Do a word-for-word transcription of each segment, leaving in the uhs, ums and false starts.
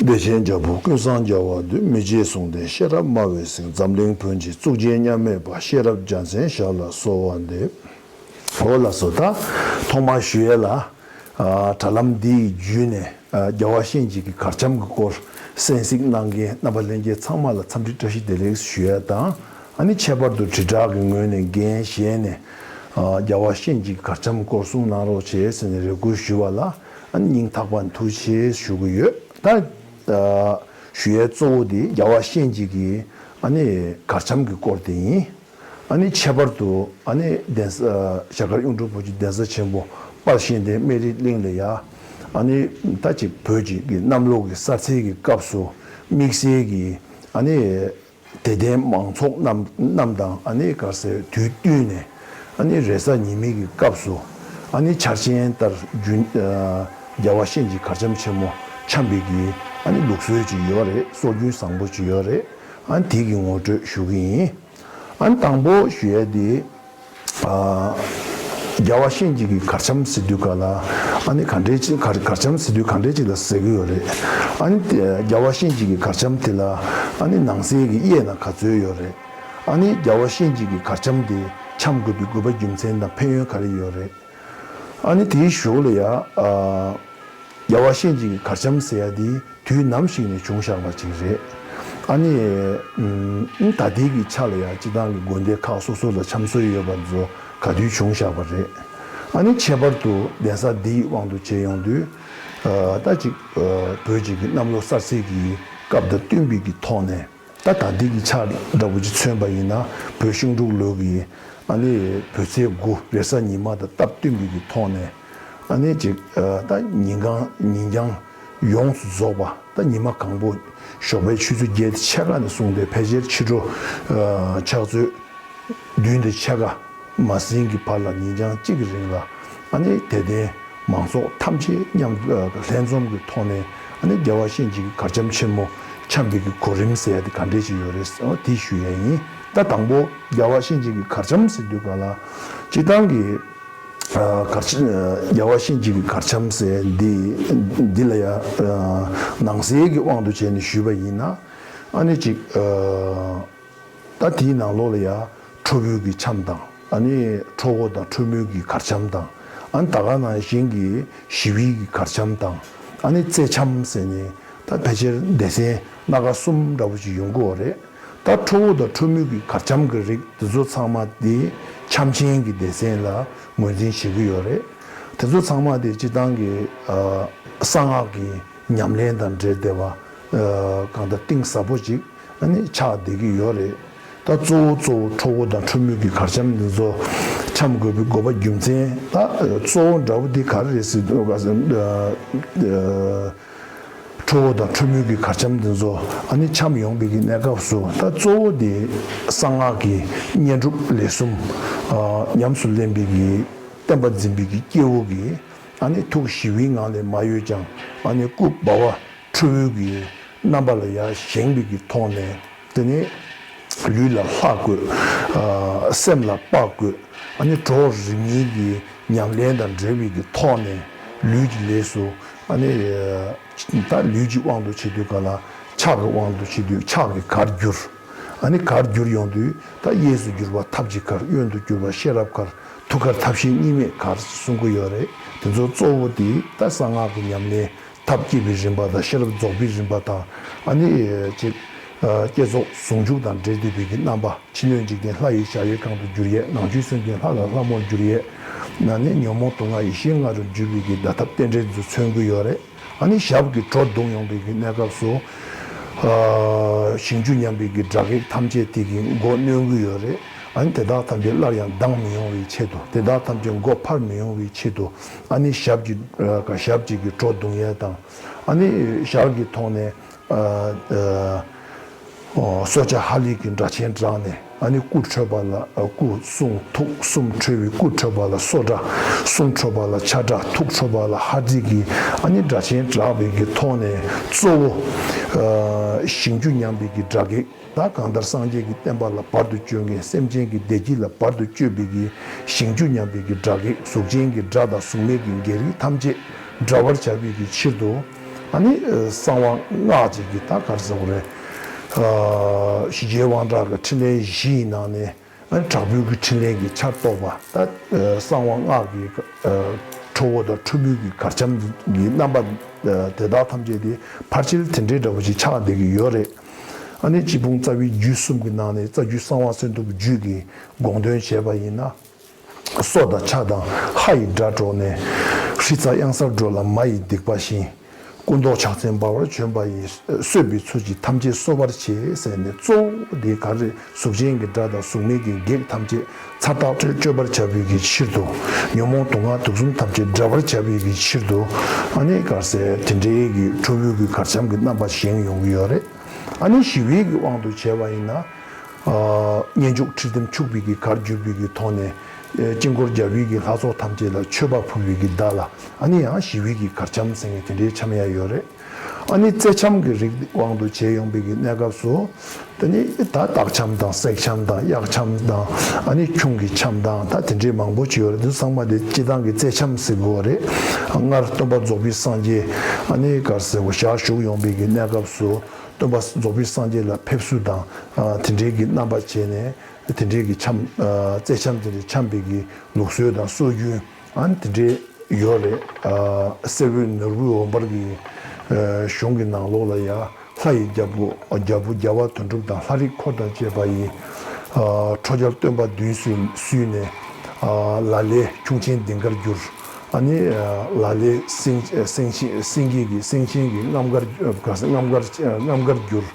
བདེ་ཆེན་རྒྱལ་པོ་ཀུན་བཟང་རྒྱལ་བ་འདུས། མི་བརྗེད་གསུང་ལྡན་ཤེས་རབ་སྨྲ་བའི་སེང་། འཛམ་གླིང་བོན་གྱི་གཙུག་རྒྱན་མཉམ་མེད་པ། ཤེས་རབ་རྒྱལ་མཚན་ཞབས་ལ་གསོལ་བ་འདེབས། འོ་ལགས་སོ། ད་ཐོག་མར་ཞུ་ཡས་ལ། ཨ། དྲ་ལམ་འདི་བརྒྱུད་ནས། ཨ། རྒྱལ་བ་གཤེན་རྗེ་གི་གར་འཆམ་གྱི་སྐོར་གསན་གཟིགས་གནང་མཁན་རྣམ་པ་ལྷན་རྒྱས་ཚང་མ་ལ་འཚམས་འདྲི་བཀྲ་ཤིས་བདེ་ལེགས་ཞུ་ཡས་དང་། ཨ་ནི་ཁྱད་པར་དུ་དྲིལ་བསྒྲགས་ཀྱི་ངོས་ནས་འགན་བཞེས་ནས། ཨ། རྒྱལ་བ་གཤེན་རྗེ་གི་གར་འཆམ་སྐོར་གསུང་གནང་རོགས་བྱེད་ཟེར་ནས་རེ་སྐུལ་ཞུ་བ་ལ། ཨ་ནི་སྙིང་ཐག་པ་ནས་ཐུགས་རྗེ་ཆེ་ཞུ་གི་ཡོད། ད། ཨ། ཞུ་ཡས་གཙོ་བོ་དེ་རྒྱལ་བ་གཤེན་རྗེ་གི། ཨ་ནི་གར་འཆམ་གྱི་སྐོར་དེ་ཡིན། ཨ་ནི་ཁྱད་པར་དུ། ཨ་ནི་གདན་ས། ཨ། ཞྭ་དཀར་གཡུང་དྲུང་བོན་གྱི་གདན་ས་ཆེན་པོ་དཔལ་གཤེན་བསྟན་སྨན་རིའི་གླིང་ལ་ཡ། ཨ་ནི་ད་ཅིག་བོད་ཀྱི་གི་གནམ་ལོ་གི་གསར་ཚེས་ཀྱི་སྐབས་སུ་དམིགས་བསལ་གྱི། ཨ་ནི་དད་ལྡན་མང་ཚོགས་རྣམས་རྣམས་དང་། ཨ་ནི་ག་རེ་ཟེར། དུས་བསྟུན་ནས། ཨ་ནི་རེས་གཟའ་ཉི་མའི་གི་སྐབས་སུ། ཨ་ནི་འཆར་ཅན་ལྟར་རྒྱུན། ཨ། རྒྱལ་བ་གཤེན་རྗེ་གར་འཆམ་ཆེན་མོ་འཆམ་པའི་གི། ཨ་ནི་ལུགས་སྲོལ་ཅིག་ཡོད་རེད། སྲོལ་རྒྱུན་བཟང་པོ་ཅིག་ཡོད་རེད། ཨ་ནི་དེ་གི་ངོ་སྤྲོད་ཞུ་གི་ཡིན། ཨ་ནི་དང་པོ་ཞུ་ཡས་དེ། ཨ། རྒྱལ་བ་གཤེན་རྗེ་གི་གར་འཆམ་ཟེར་དུས་ག་ལ། ཨ་ནི་ག་འདྲས་ཅིག་གར་གར་འཆམ་ཟེར་དུས་ག་འདྲས་ཅིག་ལ་ཟེར་གི་ཡོད་རེད། ཨ་ནི་དེ་རྒྱལ་བ་གཤེན་རྗེ་གི་གར་འཆམ་དེ་ལ། ཨ་ནི་ནང་གསེས་ཀྱི་དབྱེ་ན་ག་ཚོད་ཡོད་རེད། ཨ་ནི་རྒྱལ་བ་གཤེན་རྗེ་གི་གར་འཆམ་དེ་འཆམ་དགོས་པའི་དགོས་པ་རྒྱུ་མཚན་དང་ཕན་ཡོན་ག་རེ་ཡོད་རེད། ཨ་ནི་དེའི་གཞུག་ལ་ཡ། ཨ། རྒྱལ་བ་གཤེན་རྗེ་གི་གར་འཆམ་ཟེར་ཡ་དེ་དུས་ནམ་ཞིག་ནས་བྱུང་བཞག་པ་ཅིག་རེད། ཨ་ནི། ཨུམ། ད་ལྟའི་གི་ཆ་ལ་ཡ་སྤྱིར་བཏང་གི་དགོན་སྡེ་ཁག་སོ་སོ་ལ་འཆམ་སྲོལ་ཡོད་པ་ཚོ་ག་དུས་བྱུང་བཞག་པ་རེད། ཨ་ནི་ཁྱད་པར་དུ་གདན་ས་འདིའི་དབང་དུ་བྱས་ཡོང་དུས། ཨ། ད་ཅིག་ཨ། བོད་ཀྱི་གི་གནམ་ལོ་གསར་ཚེས་ཀྱི་སྐབས་དང་བསྟུན་པའི་གི་ཐོག་ནས། ད་ད་ལྟའི་གི་ཆ་འདྲ་བོ་ཅིག་མཚོན་པ་ཡིན་ན། བོད་ཤིང་འབྲུག་ལོ་གི། ཨ་ནི་བོད་ཚེས་དགུ་རེས་གཟའ་ཉི་མ་དང་སྟབས་བསྟུན་པའི་གི་ཐོག་ནས། ཨ་ནི་ཅིག་ཨ། ད་ཉིན་གང་ཉིན་རྐྱང་ཡོངས་སུ་རྫོགས་པ། ད་ཉི་མ་གང་པོ། ཞོགས་པའི་ཆུ་ཚོད་བརྒྱད་དང་ཕྱེད་ཀ་ནས་བཟུང་སྟེ་ཕལ་ཆེར་ཕྱི་དྲོ། ཨ། ཕྱག་ཚོད་བདུན་དང་ཕྱེད་ཀ་མ་ཟིན་གྱི་བར་ལ། ཉིན་རྐྱང་གཅིག་གི་རིང་ལ། ཨ་ནི་དད་ལྡན་མང་ཚོགས་ཐམས་ཅད་མཉམ། ཨ། ལྷན་འཛོམས་ཀྱི་ཐོག་ནས། ཨ་ནི་རྒྱལ་བ་གཤེན་རྗེ་གི་གར་འཆམ་ཆེན་མོ་འཆམ་པའི་གི་གོ་རིམ་ཟེར་ཡ་དེ་ག་འདྲས་ཅིག་ཡོད་རེད་ཟེར་བ་དེ་ཞུ་ཡ་ཡིན། ད་དང་པོ་རྒྱལ་བ་གཤེན་རྗེ་གི་གར་འཆམ་ཟེར་དུས་ག་ལ། སྤྱིར་བཏང་གི། ཨ། གར་འཆམ། རྒྱལ་བ་གཤེན་རྗེ་གི་གར་འཆམ་ཟེར་འདི། འདི་ལ་ཡ། ཨ། ནང་གསེས་ཀྱི་དབང་དུ་བྱས་ནས་ཞུས་པ་ཡིན་ན། ཨ་ནི་ཅིག་ཨ། ད་དེའི་ནང་ལོགས་ལ་ཡ་ཁྲོ་བོའི་གི་འཆམ་དང་། ཨ་ནི་ཁྲོ་བོ་དང་ཁྲོ་མོའི་གི་གར་འཆམ་དང་། ཨ་ནི་ད་ག་ནང་བཞིན་གྱི་ཞི་བའི་གི་གར་འཆམ་དང་། ཨ་ནི་རྩེ་འཆམ་ཟེར་ནས། ད་ཕལ་ཆེར་སྡེ་ཚན་སྣ་ཁ་གསུམ་འདྲ་བོ་ཅིག་ཡོང་གི་ཡོད་རེད། ད་ཁྲོ་བོ་དང་ཁྲོ་མོའི་གི་གར་འཆམ་གི་རིགས་དེ་ཚོ་ཚང་མ་དེ་འཆམ་ཆེན་གྱི་སྡེ་ཚན་ལ་ངོས་འཛིན་བྱེད་ཀྱི་ཡོད་རེད། དེ་ཚོ་ཚང་མ་དེ་སྤྱིར་བཏང་གི། ཨ། གསང་སྔགས་ཀྱི་ཉམས་ལེན་དང་འབྲེལ་བསྡད་པ། ཨ། གང་ལྟར་གཏིང་ཟབ་པོ་ཅིག་ཨ་ནི་ཆགས་བསྡད་ཀྱི་ཡོད་རེད། ད་གཙོ་བོ་གཙོ་བོ་ཁྲོ་བོ་དང་ཁྲོ་མོའི་གི་གར་འཆམ་འདི་ཚོ་འཆམ་དགོས་པའི་དགོས་པ་རྒྱུ་མཚན། ད་གཙོ་བོ་འདྲ་བོ་འདི་ག་རེ་རེད་ཟེར་དུས། ཨ། ཨ། ཁྲོ་བོ་དང་ཁྲོ་མོའི་གི་གར་འཆམ་འདི་ཚོ་ཨ་ནི་འཆམ་ཡོང་པའི་གི་གནས་སྐབས་སུ། ད་གཙོ་བོ་དེ་གསང་སྔགས་ཀྱི་བསྙེན་སྒྲུབ་ལས་གསུམ། ཨ། ཉམས་སུ་ལེན་པའི་གི་བསྟན་པ་འཛིན་པའི་གི་སྐྱེ་བོ་གི། ཨ་ནི་ཐུགས་ཞི་བའི་ངང་ལས་མ་གཡོས་ཀྱང་། ཨ་ནི་སྐུ་འབར་བ་ཁྲོ་བོའི་གི་རྣམ་པ་ལ་ཡར་བཞེངས་པའི་གི་ཐོག་ནས། དེ་ནས་ལུས་ལ་ལྷ་བཀོད། ཨ། སེམས་ལ་དཔའ་བཀོད། ཨ་ནི་གྲོགས་རིམ་གཉིས་ཀྱི་ཉམས་ལེན་དང་འབྲེལ་བའི་གི་ཐོག་ནས་ལུས་ཀྱི་ལས་སུ། ཨ་ནི་ད་ལུས་ཀྱི་དབང་དུ་བྱེད་དུས་ག་ལ་ཕྱག་གི་དབང་དུ་བྱེད་དུས་ཕྱག་གི་གར་བསྒྱུར། ཨ་ནི་གར་བསྒྱུར་ཡོང་དུས་ད་གཡས་སུ་གྱུར་པ་ཐབས་ཀྱི་གར། གཡོན་དུ་གྱུར་པ་ཤེས་རབ་གར། ཐུགས་གར་ཐབས་ཤེས་གཉིས་མེད་གར་གསུང་གི་ཡོད་རེད། དེ་ཚོ་གཙོ་བོ་དེ་ད་གསང་སྔགས་ཀྱི་ཉམས་ལེན། ཐབས་བསྐྱེད་པའི་རིམ་པ་དང་ཤེས་རབ་རྫོགས་པའི་རིམ་པ་དང་། ཨ་ནི་ཅིག་ཨ། བསྐྱེད་རྫོགས་ཟུང་འཇུག་དང་འབྲེལ་བསྡད་པའི་གི་རྣམ་པ། ཕྱི་སྣོད་འཇིག་རྟེན་ལྷ་ཡི་ཞབས་ཡལ་གང་དུ་གྱུར་ཡས། ནང་བཅུད་སེམས་ཅན་ལྷ་དང་ལྷ་མོར་གྱུར་ཡས། ཨ་ནི་ཉོན་མོངས་དུག་ལྔ་ཡེ་ཤེས་ལྔ་རུ་འཇུག་པའི་གི་བརྡ་ཐབས་རྟེན་འབྲེལ་ཚོ་མཚོན་གྱི་ཡོད་རེད། ཨ་ནི་ཞབས་ཀྱི་གྲོགས་བརྡུངས་ཡོང་པའི་གི་གནས་སྐབས་སུ། ཨ། ཞིང་བཅུ་མཉམ་པའི་གི་དགྲ་བགེགས་ཐམས་ཅད་དེ་གི་མགོ་གནོན་གྱི་ཡོད་རེད། ཨ་ནི་དེ་དག་ཐམས་ཅད་སླར་ཡང་ལྡང་མི་ཡོང་བའི་ཆེད་དུ། དེ་དག་ཐམས་ཅད་མགོ་འཕར་མི་ཡོང་བའི་ཆེད་དུ། ཨ་ནི་ཞབས་ཀྱི། ཨ། ཞབས་ཀྱི་གི་གྲོགས་བརྡུངས་ཡས་དང་། ཨ་ནི་ཞབས་ཀྱི་ཐོག་ནས། ཨ། ཨ། ཨོ། སྲོག་ཆགས་ཧ་ལི་གི་སྒྲ་ཆེན་བསྒྲགས་ནས། ཨ་ནི་སྐུ་ཁྲོས་པ་ལ། ཨ། སྐུ་གསུང་ཐུགས་གསུམ་ཁྲོས་པའི་སྐུ་ཁྲོས་པ་ལ་སོ་སྒྲ། གསུང་ཁྲོས་པ་ལ་ཆ་སྒྲ། ཐུགས་ཁྲོས་པ་ལ་ཧ་ཏི་གི། ཨ་ནི་སྒྲ་ཆེན་བསྒྲགས་པའི་གི་ཐོག་ནས་གཙོ་བོ། ཨ། ཞིང་བཅུ་མཉམ་པའི་གི་དགྲ་བགེགས། ད་གང་ལྟར་སངས་རྒྱས་ཀྱི་བསྟན་པ་ལ་བར་དུ་གཅོད་མཁན། སེམས་ཅན་གྱི་བདེ་སྐྱིད་ལ་བར་དུ་གཅོད་པའི་གི་ཞིང་བཅུ་མཉམ་པའི་གི་དགྲ་བགེགས། གཟུགས་ཅན་གྱི་དགྲ་དང་གཟུགས་མེད་ཀྱི་བགེགས་རིགས་ཐམས་ཅད་བསྒྲལ་བར་བྱ་བའི་གི་ཕྱིར་དུ། ཨ་ནི་གསང་བ་སྔགས་ཅིག་གི་ད་ག་རེ་ཟེར་དགོས་རེད། ཞི་རྒྱས་དབང་དྲག་གི་ཕྲིན་ལས་བཞི་ཡི་ནང་ནས། ཨ་ནི་དྲག་པོའི་གི་ཕྲིན་ལས་ཀྱི་ཆར་གཏོགས་པ་ད་གསང་བ་སྔགས་ཀྱི་ཁྲོ་བོ་དང་ཁྲོ་མོའི་གི་གར་འཆམ་གྱི་རྣམ་པ་དེ་དག་ཐམས་ཅད་དེ་ཕལ་ཆེར་དེ་འདྲའི་འདྲ་པོ་ཅིག་ཆགས་བསྡད་ཀྱི་ཡོད་རེད། ཨ་ནི་སྤྱི་སྤུངས་རྩ་བའི་རྒྱུད་གསུམ་གྱི་ནང་ནས་རྩ་རྒྱུད་གསང་བ་གསོན་ཐུབ་རྒྱུད་ཀྱི་དགོངས་དོན་བྱས་པ་ཡིན་ན། སོ་དང་ཕྱ་དང་ཧ་ཡི་སྒྲ་སྒྲོགས་ནས། ཧྲི་ཙ་གཡང་སར་སྒྲོལ་ལ་མ་ཡི་སྡིག་པ་ཞིང་། སྐུ་མདོག་ཕྱག་མཚན་འབར་བར་བྱོན་པ་ཡིས། གསོད་པའི་ཚུལ་གྱིས་ཐམས་ཅད་གསོད་པར་བྱེད་ཟེར་ནས། གཙོ་བོ་དེ་ག་རེ། གཟུགས་ཅན་གྱི་དགྲ་དང་གཟུགས་མེད་ཀྱི་བགེགས་ཐམས་ཅད་ཚར་ཐག་ཆོད་གཅོད་པར་བྱ་བའི་གི་ཕྱིར་དུ། ཉོན་མོངས་དུག་ལྔ་དུག་གསུམ་ཐམས་ཅད་བསྒྲལ་བར་བྱ་བའི་གི་ཕྱིར་དུ། ཨ་ནི་ག་རེ་ཟེར། དེ་འདྲའི་གི་ཁྲོ་བོའི་གི་གར་འཆམ་གྱི་རྣམ་པ་བཞེངས་ཡོང་གི་ཡོད་རེད། ཨ་ནི་ཞི་བའི་གི་དབང་དུ་བྱས་པ་ཡིན་ན། ཨ་མཉེན་ལྕུག་ཁྲི་ལྡེམ་འཁྱུག་པའི་གི་གར་བསྒྱུར་བའི་གི་ཐོག་ནས། ཨེ་དཀྱིལ་འཁོར་རྒྱལ་བའི་གི་ལྷ་ཚོགས་ཐམས་ཅད་ལ་མཆོད་པ་ཕུལ་བའི་གི་བརྡ་ལ། ཨ་ནི་ཡང་ཞི་བའི་གི་གར་འཆམ་ཟེར་མཁན་དེ་འདྲའི་འཆམ་ཡ་ཡོད་རེད། ཨ་ནི་རྩེ་འཆམ་གྱི་རིགས་དབང་དུ་བྱས་ཡོང་པའི་གི་གནས་སྐབས་སུ། དེ་ནི་ད་སྟག་འཆམ་དང་གསེག་འཆམ་དང་གཡག་འཆམ་དང་། ཨ་ནི་ཁྱུང་གི་འཆམ་དང་ད་དེ་འདྲའི་མང་པོ་ཅིག་ཡོད་རེད། འདི་ཚང་མ་དེ་སྤྱི་བཏང་གི་རྩེ་འཆམ་ཟེར་དགོས་པ་རེད། སྔར་སྟོན་པ་རྫོགས་པའི་སངས་རྒྱས་ཨ་ནི་ག་རེ་ཟེར་དགོས། ཞལ་བཞུགས་ཡོང་པའི་གི་གནས་སྐབས་སུ། སྟོན་པ་རྫོགས་པའི་སངས་རྒྱས་ལ་ཕེབས་བསུ་དང་། ཨ་དེ་འདྲའི་གི་རྣམ་པ་བྱས་ནས། དེ་འདྲའི་གི་འཆམ། ཨ་རྩེ་འཆམ་དེ་འདྲའི་འཆམ་པའི་གི་ལུགས་སྲོལ་དང་སྲོལ་རྒྱུན་ཨ་ནི་དེ་འདྲའི་ཡོད་རེད། ཨ་གསེར་འོད་ནོར་བུའི་འོད་འབར་གྱི་ཨ་གཞུང་གི་ནང་ལོགས་ལ་ཡ། ལྷ་ཡི་རྒྱལ་པོ་རྒྱལ་པོ་རྒྱལ་བ་དོན་གྲུབ་དང་ལྷ་རིགས་འཁོར་དང་བཅས་པ་ཡིས། ཨ་ཁྲོ་རྒྱལ་སྟོན་པ་མདུན་བསུས་བསུས་ནས། ཨ་ལ་ལས་ཁྱུང་ཆེན་ལྡིང་གར་བསྒྱུར། ཨ་ནི་ལ་ལས་སེང་སེང་སེང་གེ་གི་སེང་ཆེན་གྱི་རྔམ་དཀར་རྔམ་དཀར་རྔམ་དཀར་བསྒྱུར།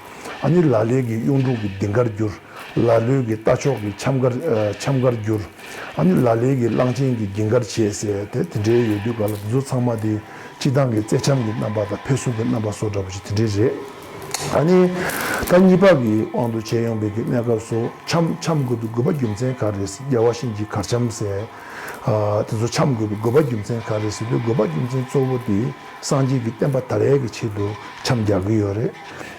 ཨ་ནི་ལ་ལས་ཀྱི་གཡུང་དྲུང་གི་ལྡིང་དཀར་བསྒྱུར། ལ་ལོས་ཀྱི་རྟ་མཆོག་གི་འཆམ་དཀར་འཆམ་དཀར་བསྒྱུར། ཨ་ནི་ལ་ལས་ཀྱི་གླང་ཆེན་གྱི་ལྡིང་དཀར་བྱས་ཟེར་དེ་དེ་འདྲའི་ཡོད་དུས་ག་ལ། འདི་ཚོ་ཚང་མ་དེ་སྤྱི་བཏང་གི་རྩེ་འཆམ་གྱི་རྣམ་པ་དང་ཕེབས་བསུ་གི་རྣམ་པ་སོགས་འདྲ་པོ་ཞིག་དེ་འདྲའི་རེད། ཨ་ནི་ད་གཉིས་པ་གི་དབང་དུ་བྱས་ཡོང་པའི་གི་གནས་སྐབས་སུ་འཆམ་འཆམ་དགོས་པའི་དགོས་པ་རྒྱུ་མཚན་ག་རེ་རེད། རྒྱལ་བ་གཤིན་རྗེའི་གར་འཆམ་ཟེར། ཨ་དེ་ཚོ་འཆམ་དགོས་པའི་དགོས་པ་རྒྱུ་མཚན་ག་རེ་རེད་ཟེར་དུས། དགོས་པ་རྒྱུ་མཚན་གཙོ་བོ་དེ་སངས་རྒྱས་ཀྱི་བསྟན་པ་དར་ཡས་ཀྱི་ཆེད་དུ་འཆམ་རྒྱག་གི་ཡོད་རེད།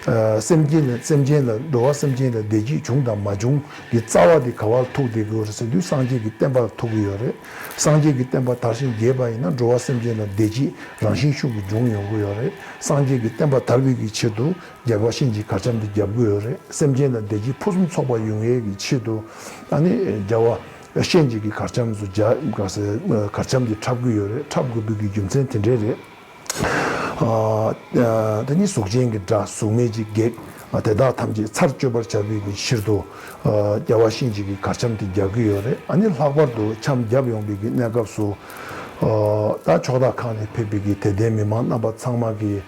ཨ་སེམས་ཅན་ལ་སེམས་ཅན་ལ་འགྲོ་བ་སེམས་ཅན་ལ་བདེ་སྐྱིད་བྱུང་དང་མ་བྱུང་གི་རྩ་བ་དེ་ག་བ་ལ་ཐུག་བསྡད་ཀྱི་ཡོད་རེད་ཟེར་དུས། སངས་རྒྱས་ཀྱི་བསྟན་པ་ལ་ཐུག་གི་ཡོད་རེད། སངས་རྒྱས་ཀྱི་བསྟན་པ་དར་ཞིང་རྒྱས་པ་ཡིན་ན་འགྲོ་བ་སེམས་ཅན་ལ་བདེ་སྐྱིད་རང་བཞིན་ཤུགས་ཀྱིས་འབྱུང་ཡོང་གི་ཡོད་རེད། སངས་རྒྱས་ཀྱི་བསྟན་པ་དར་བའི་གི་ཆེད་དུ་རྒྱལ་བ་གཤིན་རྗེའི་གར་འཆམ་དེ་རྒྱབ་ཀྱི་ཡོད་རེད། སེམས་ཅན་ལ་བདེ་སྐྱིད་ཕུན་སུམ་ཚོགས་པ་ཡོང་ཡས་ཀྱི་ཆེད་དུ། ཨ་ནི་རྒྱལ་བ་གཤིན་རྗེ་གི་གར་འཆམ་ཚོ་རྒྱ་ག་ཟེར་གར་འཆམ་དེ་འཁྲབ་ཀྱི་ཡོད་རེད། འཁྲབ་དགོས་པའི་གི་རྒྱུ་མཚན་དེ་འདྲས་རེད། ཨ་ཨ་དེ་ནི་གཟུགས་ཅན་གྱི་དགྲ་གཟུགས་མེད་ཀྱི་བགེགས་ཨ་དེ་དག་ཐམས་ཅད་ཚར་གཅོད་པར་བྱ་བའི་གི་ཕྱིར་དུ། ཨ་རྒྱལ་བ་གཤིན་རྗེ་གི་གར་འཆམ་དེ་རྒྱག་གི་ཡོད་རེད། ཨ་ནི་ལྷག་པར་དུ་འཆམ་རྒྱབ་ཡོང་བའི་གི་གནས་སྐབས་སུ། ཨ་ད་ཕྱོགས་དག་ཁག་ནས་ཕེབས་པའི་གི་དད་ལྡན་མི་མང་རྣམ་པ་ཚང་མ་གིས་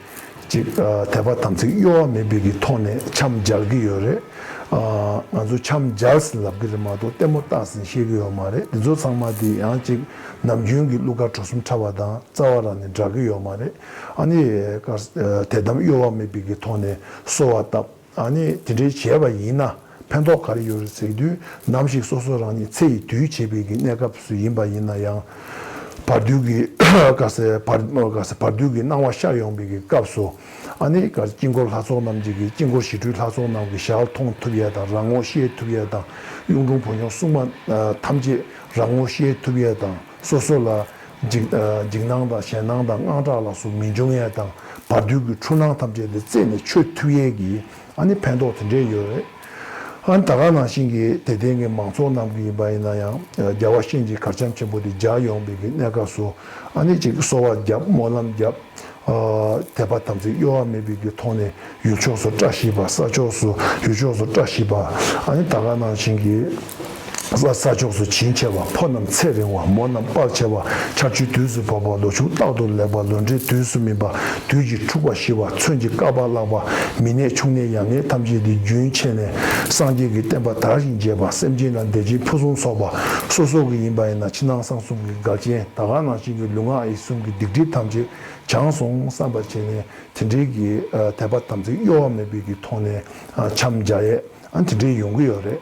ཅིག་ཨ་དད་པ་དམ་ཚིག་གཡོ་བ་མེད་པའི་གི་ཐོག་ནས་འཆམ་རྒྱག་གི་ཡོད་རེད། ཨ་ང་ཚོ་འཆམ་རྒྱག་ཟེར་ལབ་གི་རེད་མ་གཏོགས་ལྟད་མོ་ལྟ་ཟེར་བཤད་གི་ཡོད་མ་རེད། འདི་ཚོ་ཚང་མ་དེ་ཡང་ཅིག་ནམ་རྒྱུན་གྱི་གླུ་གར་གྲོགས་སུམ་འཁྲབ་པ་དང་རྩ་བ་རང་ནས་འདྲ་གི་ཡོད་མ་རེད། ཨ་ནི་དད་དམ་གཡོ་བ་མེད་པའི་གི་ཐོག་ནས་གསོལ་བ་བཏབ། ཨ་ནི་དེ་འདྲའི་བྱས་པ་ཡིན་ན་ཕན་ཐོགས་ག་རེ་ཡོད་རེད་ཟེར་དུས། ནམ་ཞིག་སོ་སོ་རང་ཉིད་ཚེ་ཡི་དུས་བྱེད་པའི་གི་གནས་སྐབས་སུ་ཡིན་པ་ཡིན་ན་ཡང་། བར་དོའི་གི་ག་ཟེར་བར་ག་ཟེར་བར་དོའི་གི་སྣང་བ་ཤར་ཡོང་བའི་གི་སྐབས་སུ། ཨ་ནི་ག་དཀྱིལ་འཁོར་ལྷ་ཚོགས་རྣམས་ཀྱི་གི་དཀྱིལ་འཁོར་ཞི་ཁྲོའི་ལྷ་ཚོགས་རྣམས་ཀྱི་ཞལ་མཐོང་ཐུབ་ཡས་དང་། རང་ངོ་ཤེས་ཐུབ་ཡས་དང་། གཡུང་དྲུང་བོན་ཆུང་སྲུང་མ་ཐམས་ཅད་རང་ངོ་ཤེས་ཐུབ་ཡས་དང་། སོ་སོ་ལ་འཇིགས་འཇིགས་སྣང་དང་ཞེད་སྣང་དང་དངངས་སྐྲག་ལ་སོགས་མི་འབྱུང་ཡས་དང་། བར་དོའི་གི་འཁྲུལ་སྣང་ཐམས་ཅད་དེ་རྩད་ནས་ཆོད་ཐུབ་ཡས་ཀྱི་ཨ་ནི་ཕན་ཐོགས་དེ་འདྲས་ཡོད་རེད། ཨ་ནི་ད་ག་ནང་བཞིན་གྱི་དད་ལྡན་གྱི་མང་ཚོགས་རྣམས་ཀྱི་ཡིན་པ་ཡིན་ན་ཡང་། རྒྱལ་བ་གཤིན་རྗེའི་གར་འཆམ་ཆེན་པོ་དེ་མཇལ་ཡོང་བའི་གི་གནས་སྐབས་སུ། ཨ་ནི་ཅིག་གསོལ་བ་བརྒྱབ། སྨོན་ལམ་བརྒྱབ། ཨ་དད་པ་དམ་ཚིག་གཡོ་བ་མེད་པའི་གི་ཐོག་ནས་ཡུལ་ཕྱོགས་སུ་བཀྲ་ཤིས་པ། ས་ཕྱོགས་སུ་ཡུལ་ཕྱོགས་སུ་བཀྲ་ཤིས་པ། ཨ་ནི་ད་ག་ནང་བཞིན་གྱི་ས་ས་ཕྱོགས་སུ་བྱིན་ཆེ་བ། ཕོ་རྣམས་ཚེ་རིང་བ། མོ་རྣམས་དཔལ་ཆེ་བ། ཆར་ཆུ་དུས་སུ་བབས་པ། ལོ་ཕྱུགས་རྟག་ཏུ་ལེགས་པ། ལོ་འབྲས་དུས་སུ་སྨིན་པ། དུས་ཀྱི་འཁྲུགས་པ་ཞི་བ། མཚོན་གྱི་བསྐལ་པ་བརླག་པ། མི་ནད་ཕྱུགས་ནད་ཡང་ནད་ཐམས་ཅད་དེ་རྒྱུན་ཆད་ནས་སངས་རྒྱས་ཀྱི་བསྟན་པ་དར་ཞིང་རྒྱས་པ། སེམས་ཅན་ལ་བདེ་སྐྱིད་ཕུན་སུམ་ཚོགས་པ། སོ་སོ་གི་ཡིན་པ་ཡིན་ན་ཕྱི་ནང་གསང་གསུམ་གྱི་འགལ་རྐྱེན། ད་ག་ནང་བཞིན་གྱི་ལུས་ངག་ཡིད་གསུམ་གྱི་སྡིག་སྒྲིབ་ཐམས་ཅད་བྱང་སོང་བསམ་པ་བྱས་ནས། དེ་འདྲའི་གི་ཨ་དད་པ་དམ་ཚིག་གཡོ་བ་མེད་པའི་གི་ཐོག་ནས་ཨ་འཆམ་རྒྱག་ཡས་ཨ་དེ་འདྲའི་ཡོང་གི་ཡོད་རེད།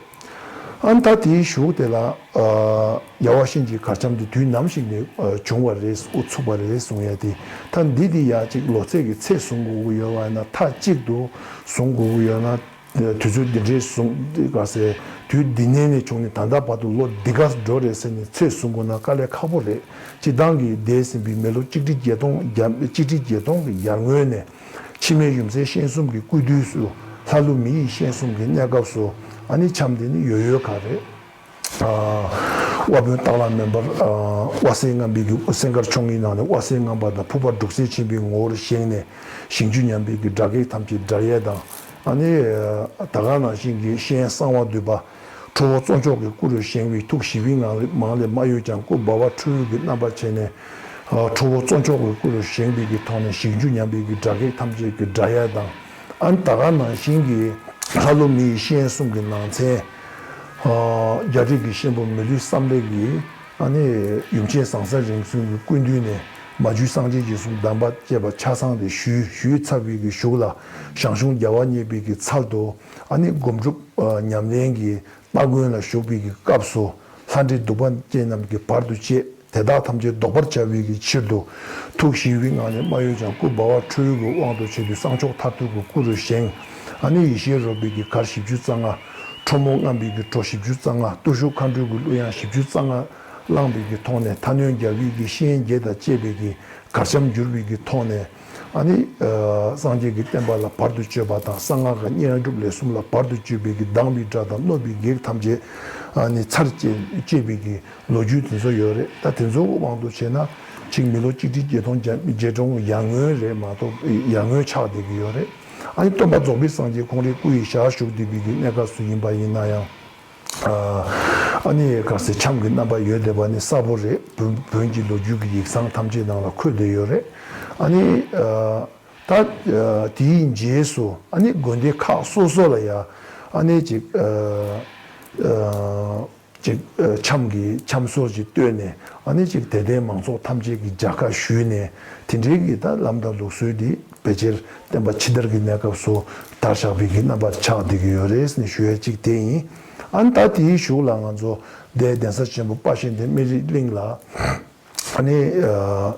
ཨ་ད་དེའི་གཞུག་དེ་ལ་ཨ་རྒྱལ་བ་གཤིན་རྗེའི་གར་འཆམ་དེ་དུས་ནམ་ཞིག་ནས་ཨ་བྱུང་བ་རེད། དབུ་ཚུགས་པ་རེད་གསུང་ཡས་དེ། ད་འདི་དེ་ཡ་གཅིག་ལོ་ཚད་ཀྱི་ཚད་བཟུང་དགོས་ཀྱི་ཡོད་པ་ཡིན་ན། མཐའ་གཅིག་ཏུ་བཟུང་དགོས་ཀྱི་ཡོད་ན། དུས་ཚོད་འདི་འདྲའི་བཟུང་ག་ཟེ་དུས་འདི་ནས་ནས་བྱུང་ནས་ད་ལྟ་བར་དུ་ལོ་འདི་ག་འགྲོ་རེད་ཟེར་ནས་ཚོད་བཟུང་དགོས་ན་དཀའ་ལས་ཁག་པོ་རེད། སྤྱིར་བཏང་གི་འདས་ཟིན་པའི་མི་ལོ་གཅིག་ཁྲི་བརྒྱད་སྟོང་བརྒྱ་གཅིག་ཁྲི་བརྒྱད་སྟོང་གི་ཡར་སྔོན་ནས་འཆི་མེད་ཡུམ་སྲས་སྤྱན་གསུམ་གྱི་སྐུ་དུས་སུ་ལྷ་ཀླུ་མི་ཡི་སྤྱན་གསུམ་གྱི་གནས་སྐབས་སུ་ཨ་ནི་འཆམ་དེ་ནི་ཡོད་ཡོད་ག་རེད། དབའ་དཔོན་སྟག་ལྷ་མེ་འབར། དབའ་སའི་རྔམ་པའི་གི་སེང་དཀར་ཆོ་གའི་ནང་ནས་དབའ་སའི་རྔམ་པ་དང་ཕུར་པ་འབྲུག་སྲས་ཆེན་པོའི་ངོ་བོར་བཞེངས་ནས་ཞིང་བཅུ་ཉམས་པའི་གི་དགྲ་བགེགས་ཐམས་ཅད་དགྲ་ཡས་དང་། ཨ་ནི་ད་ག་ནང་བཞིན་གྱི་སྤྱན་གསང་བ་འདུས་པ། ཁྲོ་བོ་གཙོ་མཆོག་གི་སྐུ་རུ་བཞེངས་པའི་ཐུགས་ཞི་བའི་ངང་ལས་མང་ལས་མ་གཡོས་ཀྱང་སྐུ་འབར་བ་ཁྲོ་བོའི་གི་རྣམ་པ་བྱས་ནས། ཁྲོ་བོ་གཙོ་མཆོག་གི་སྐུ་རུ་བཞེངས་པའི་གི་ཐོག་ནས་ཞིང་བཅུ་ཉམས་པའི་གི་དགྲ་བགེགས་ཐམས་ཅད་ཀྱི་དགྲ་ཡས་དང་། ཨ་ནི་ད་ག་ནང་བཞིན་གྱི་ལྷ་ཀླུ་མི་ཡི་སྤྱན་གསུམ་གྱི་ནང་ཚན། རྒྱ་རིགས་ཀྱི་གཤེན་པོ་མི་ལུས་བསམ་གཏན་གྱིས་ཨ་ནི་ཡུམ་ཆེན་ཟང་ཟིང་རིམ་བྱོན་གྱི་སྐུ་མདུན་ནས་མ་གྱུར་སངས་རྒྱས་རྗེས་གསུམ་གདམས་པ་བཅས་པ་ཆ་ཚང་དེ་ཞུས་ཞུས་ཚར་བའི་གི་གཞུག་ལ་ཞང་ཞུང་རྒྱལ་བ་མཉེས་པའི་གི་ཚལ་དུ་ཨ་ནི་སྒོམ་སྒྲུབ་ཉམས་ལེན་གྱི་སྟ་གོན་ལ་ཞུགས་པའི་གི་སྐབས་སུ་ལྷ་འདྲེ་གདུག་པ་ཅན་རྣམས་ཀྱིས་བར་དུ་བཅད། དེ་དག་ཐམས་ཅད་བཟློག་པར་བྱ་བའི་གི་ཕྱིར་དུ་ཐུགས་ཞི་བའི་ངང་ནས་མ་གཡོས་ཀྱང་སྐུ་འབར་བ་ཁྲོ་བོའི་གི་དབང་དུ་བྱས་ཏེ་གསང་མཆོག་མཐར་ཐུག་གི་སྐུ་རུ་བཞེངས། ཨ་ནི་ཡེ་ཤེས་རོལ་པའི་གི་གར་བཞི་བཅུ་རྩ་ལྔ། ཁྲོ་མོ་རྔམ་པའི་གི་བྲོ་བཞི་བཅུ་རྩ་ལྔ། བརྟུལ་ཞུགས་མཁའ་འགྲོའི་གི་གླུ་དབྱངས་བཞི་བཅུ་རྩ་ལྔ་བླངས་པའི་གི་ཐོག་ནས་མཐའ་གནོན་རྒྱལ་བའི་གི་སྤྱན་བརྒྱད་དང་བཅས་པའི་གི་གར་འཆམ་བསྒྱུར་བའི་གི་ཐོག་ནས། ཨ་ནི་སངས་རྒྱས་ཀྱི་བསྟན་པ་ལ་བར་དུ་གཅོད་པ་དང་གསང་སྔགས་ཀྱི་བསྙེན་སྒྲུབ་ལས་གསུམ་ལ་བར་དུ་གཅོད་པའི་གི་སྡང་བའི་དགྲ་དང་གནོད་པའི་བགེགས་ཐམས་ཅད་ཨ་ནི་ཚར་བཅད་བཅད་པའི་གི་ལོ་རྒྱུས་དེ་ཚོ་ཡོད་རེད། ད་དེ་ཚོའི་དབང་དུ་བྱས་ན་ཅིག་མི་ལོ་གཅིག་ཁྲི་བརྒྱད་སྟོང་བརྒྱད་སྟོང་ཡར་སྔོན་རེད་མ་གཏོགས་ཡར་སྔོན་ཆགས་བསྡད་ཀྱི་ཡོད་རེད། ཨ་ནི་སྟོན་པ་རྫོགས་པའི་སངས་རྒྱས་ཁོང་རའི་སྐུ་ཡི་ཞལ་བཞུགས་བསྡད་པའི་གི་གནས་སྐབས་སུ་ཡིན་པ་ཡིན་ན་ཡང་། ཨ་ནི་ག་ཟེ་འཆམ་གྱི་རྣམ་པ་ཡོད་བསྡད་པ་ནི་གསལ་པོ་རེད། བོན་བོན་གྱི་ལོ་རྒྱུས་ཀྱི་ཡིག་ཚང་ཐམས་ཅད་ནང་ལ་འཁོད་བསྡད་ཡོད་རེད། ཨ་ནི་ད་དེའི་རྗེས་སུ་ཨ་ནི་དགོན་སྡེ་ཁག་སོ་སོ་ལ་ཡང་ཨ་ནི་ཅིག་ཅིག་འཆམ་གྱི་འཆམ་སྲོལ་ཅིག་བཏོད་ནས་ཨ་ནི་ཅིག་དད་ལྡན་མང་ཚོགས་ཐམས་ཅད་ཀྱི་མཇལ་ཁ་ཞུས་ནས་དེ་འདྲའི་གི་ད་ལམ་དང་ལུགས་སྲོལ་འདི་ཕལ་ཆེར་བསྟན་པ་ཕྱི་དར་གྱི་གནས་སྐབས་སུ་དར་བཞག་པའི་གི་རྣམ་པ་ཆགས་བསྡད་ཀྱི་ཡོད་རེད་ཟེར་ནས་ཞུ་ཡ་གཅིག་དེ་ཡིན། ཨ་ནི་ད་དེའི་གཞུག་ལ་ང་ཚོ་འདས་གདན་ས་ཆེན་པོ་དཔལ་གཤེན་བསྟན་སྨན་རིའི་གླིང་ལ་ཨ་ནི་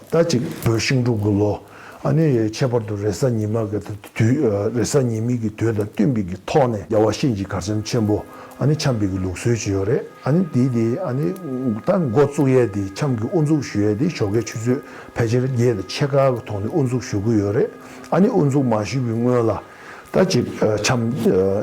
ད་ཅིག་བོད་ཤིང་འབྲུག་གི་ལོ་ཨ་ནི་ཁྱད་པར་དུ་རེས་གཟའ་ཉི་མ་གི་དུས་རེས་གཟའ་ཉི་མའི་གི་དུས་དང་བསྟུན་པའི་གི་ཐོག་ནས་རྒྱལ་བ་གཤེན་གྱི་གར་འཆམ་ཆེན་པོ་ཨ་ནི་འཆམ་པའི་གི་ལུགས་སྲོལ་ཅིག་ཡོད་རེད། ཨ་ནི་དེ་དེ་ཨ་ནི་ད་འགོ་བཙུགས་ཡས་དེ་འཆམ་གྱི་དབུ་འཛུགས་ཞུ་ཡས་དེ་ཞོགས་ཀའི་ཆུ་ཚོད་ཕལ་ཆེར་བརྒྱད་དང་ཕྱེད་ཀ་གི་ཐོག་ནས་དབུ་འཛུགས་ཞུ་གི་ཡོད་རེད། ཨ་ནི་དབུ་འཛུགས་མ་ཞུས་པའི་སྔོན་ལ་ད་ཅིག་འཆམ་